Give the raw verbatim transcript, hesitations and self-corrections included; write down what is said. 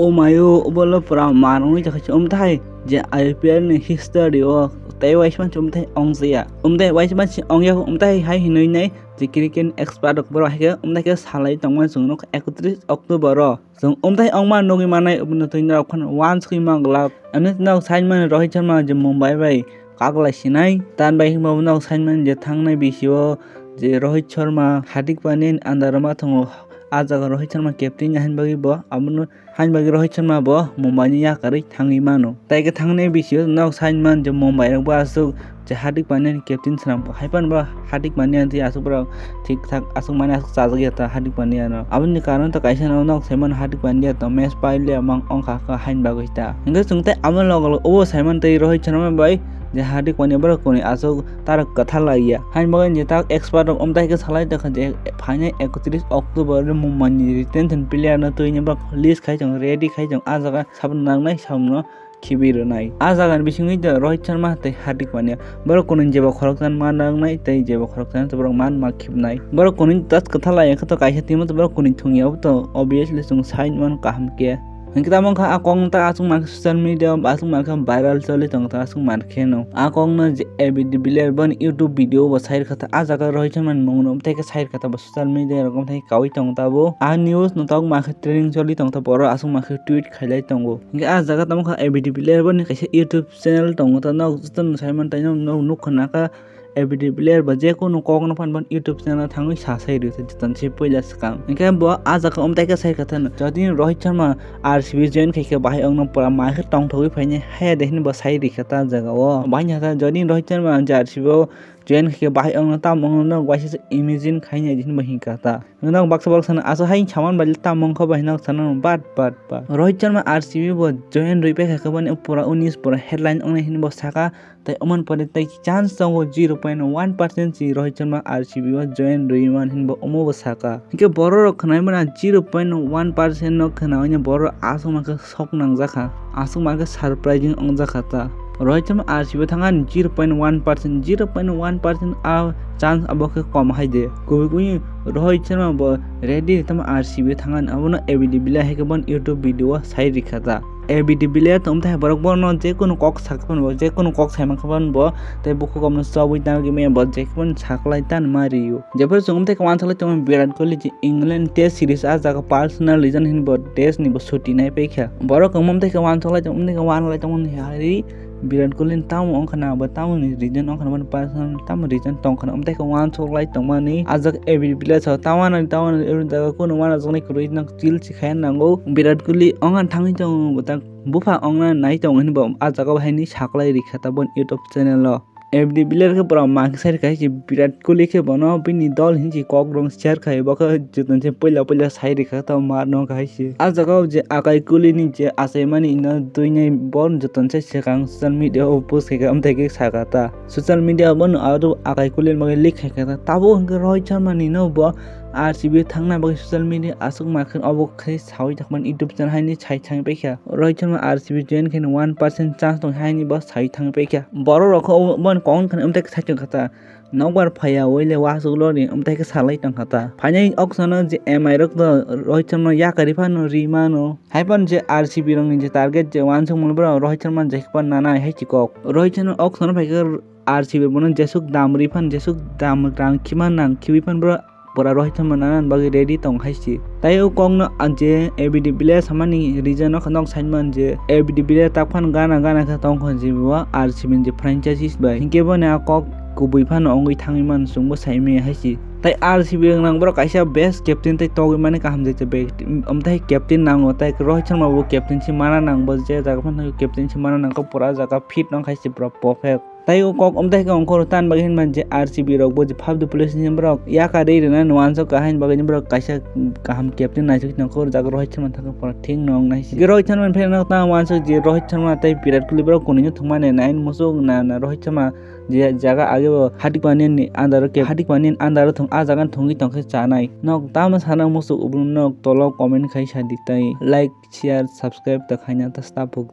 O mayo, obolo pura manwi jakha se, omthai je I P L ni history o tei waisman se omthai ongjaya. Omthai waisman se ongya, omthai hai hinwi nai je cricket expert rok borok hai khe omthai khe salai tongma chwng nukha ekotris October o. Chwng omthai ongma nugwi manai, obono twi norok phano wansugwi manglak. Ani nok saimani Rohit Sharma je Mumbai bai kaklai sinai. Tan bai hwnba nok saimani je thangnai bisio je Rohit Sharma Hardik Pandya ni under o ma tongo. A jaga Rohit Sharma captain ya hwnbagwi bo abono Hain bagwi Rohit Sharma bo Mumbai ni yakarwi thangwi mano. Tai khe thangnai bisio nok sain man je Mumbai rok bo aswk je Hardik Pandya ni captain swnam bo. Hai phano bo Hardik Pandya tei aswk borok thik thak aswk mani aswk chajak ya ta Hardik Pandya no. Aboni karon to kaisa no nok saiman Hardik Pandya to match pailiya mang ongkha kha hain bagwi ta. Hingke chwng tei aboni logo logo obo saiman tei Rohit Sharma bai je Hardik Pandya borok kuni aswk tarok kwthar lai ya. Hain bagwi je tak expert rok omtai khe salai tongkha je phainai ekotris October o Mumbai ni retention player no twi ni borok list khai tong ready khai tong a jaga sabno nangnai sabno khibi rwnai. A jaga ni bisingwi da Rohit Sharma tei Hardik Pandya borok kunu jeba khoroksa ma nangnai tei jeba khoroksa borok man ma khibnai. Borok kunu tas kwthar lai khe to kaisa team o to borok kunu thung ya to obviously chwng sai man kaham khe. Hingke tamo wngkha a kok no ta aswk mankhe social media o aswk mankhe viral choli tongo ta aswk mankhe no. A kok no je A B de Villiers boni YouTube video bo sai rwkha ta a jaga Rohit Sharma ni mung no tei khe sai rwkha ta bo social media rok tei kaui tongo ta bo. A news no tok mankhe trending choli tongo ta borok aswk mankhe tweet khailai tongo. Hingke a jaga tamo wngkha A B de Villiers boni kaisa YouTube channel tongo ta nok joto no sai man tai nok nukha naka. A B de Villiers ba je kunu kok no phan ban YouTube channel thangwi sa sai rw se joto se puila swkang. Hingke bo a jaga omtai khe sai kha thano. Jodi Rohit Sharma R C B join khai khe bahai ongno pura ma khe tongthogwi phainai haya de hinwi bo sai rikha ta jaga o. Bahai ni hata jodi Rohit Sharma je R C B o join khai khe bahai ongno tamo ongno waisa se imagine khainai de hinwi bo hinkha ta. Nok baksa borok sana aso hai saman bai tamo ongkha bai nok sana bat bat bat. Rohit Sharma R C B bo join rwi pai kha khe boni pura unis pura headline ongnai hinwi bo saka. Tai oman pore tai chance tongo zero point one percent si Rohit Sharma R C B o join rwi man hinwi bo omo bo saka. Hingke borok rok khwnai mano zero point one percent no khwnaui borok aswk mankhe sok nangjakha, aswk mankhe surprising wngjakha ta. Rohit Sharma R C B o thangani zero point one percent, zero point one percent a chance abo khe kom hai de. Kubui kubui Rohit Sharma bo ready tamo R C B o thangani abono A B de Villiers hai khe bono YouTube video o sai rikha ta. A B de Villiers tongmotha borok bono je kunu kok sakha phano bo, je kunu kok sai mankha phano bo, tei bukhuk omno chobwi tangwi maya bo, je phano saklai tan ma rio. Jephuru chwng omthe khe wansaklai tongo Virat Kohli je England test series a jaga personal reason hinwi bo test ni bo chuti nai paikha. Borok wngma omthe khe wansaklai tong, omthe khe wanlai tongmani hari Virat Kohli ni tamo wngkha na bo, tamo ni reason wngkha na bo, personal tamo reason tongkha na, omthe khe wansaklai tongmani a jaga A B de Villiers o tamo nani, tamo nani, oro jaga kunu wanajaknai kwrwi no. Chill se khaina nango. Virat Kohli ongha thangwi tongo, bwtang bupha ongna nai tongo hinwi bo ah jaga o haini saklai rikha ta boni YouTube channel o. A B de Villiers khe borok ma khe sai rikha se Virat Kohli khe bono bini dol hinwi se kok rong share khai bo khe joto se puila puila sai rikha ta mar no khai se. Ah jaga o je Akai Kohli ni je achaimani no twi nai bo joto se swkang social media o post khai khe amtwi khe sakha ta. Social media o bono aro Akai Kohli ni bagwi leak khai kha ta. Tabuk hwnkhe Rohit Sharma ni no bo R C B thangna bagwi social media aswk ma khe obo khe saui tongmani YouTube channel haini sai thang paikha. Rohit Sharma R C B join khe one percent chance tong haini bo sai thang paikha. Borok rok khe obo, obo ni kok wngkha na omtwi khe sai tong kha ta. Nokbar phaiya oile wasuk lori omtwi khe salai tong kha ta. Phainai auction o je M I rok to Rohit Sharma yakarwi phano ri mano. Hai phano je R C B rok ni je target je wansuk mano borok Rohit Sharma je khe phano nanai hai se kok. Rohit Sharma auction o phai khe R C B bono jesuk dam ri phan, jesuk dam rang khima nang khibi phan bro, pura Rohit Sharma nana bagwi ready tong hai se. Tai o kok no ang je A B de Villiers samani reason no khonok sai man je A B de Villiers tak phan gana gana khe tong kho je bo R C B ni je franchises bai. Hinkhe bo ni a kok kubui phano ongwi thangwi man chwngbo sai maya hai se. Tai R C B rok nang borok kaisa best captain tai togwi mani kaham je, je be-, omtai captain nango, tai Rohit Sharma bo captain si mana nang bo je jaga phano captain si mana nang khe pura jaga fit nang hai se pura perfect. Tai o kok omtai khe ongkhor tan bagwi hinma je R C B rok bo je five the place ni borok yakarwi rwna nuansuk kha haini bagwi borok kaisa kaham captain naisuk nongkhor jaga Rohit Sharma thangkhe pura thik nong nai se. Rohit Sharma ni phaino tamo uansuk je Rohit Sharma tei Virat Kohli borok kunu thwngmani nai musuk na, na Rohit Sharma je jaga age bo Hardik Pandya ni under o ke Hardik Pandya ni under o thwng a jaga thwngwi tongkhe chanai. Nok tamo sana musuk ubun nok tolo comment khai sadi tai like share subscribe ta khaina ta stapuk.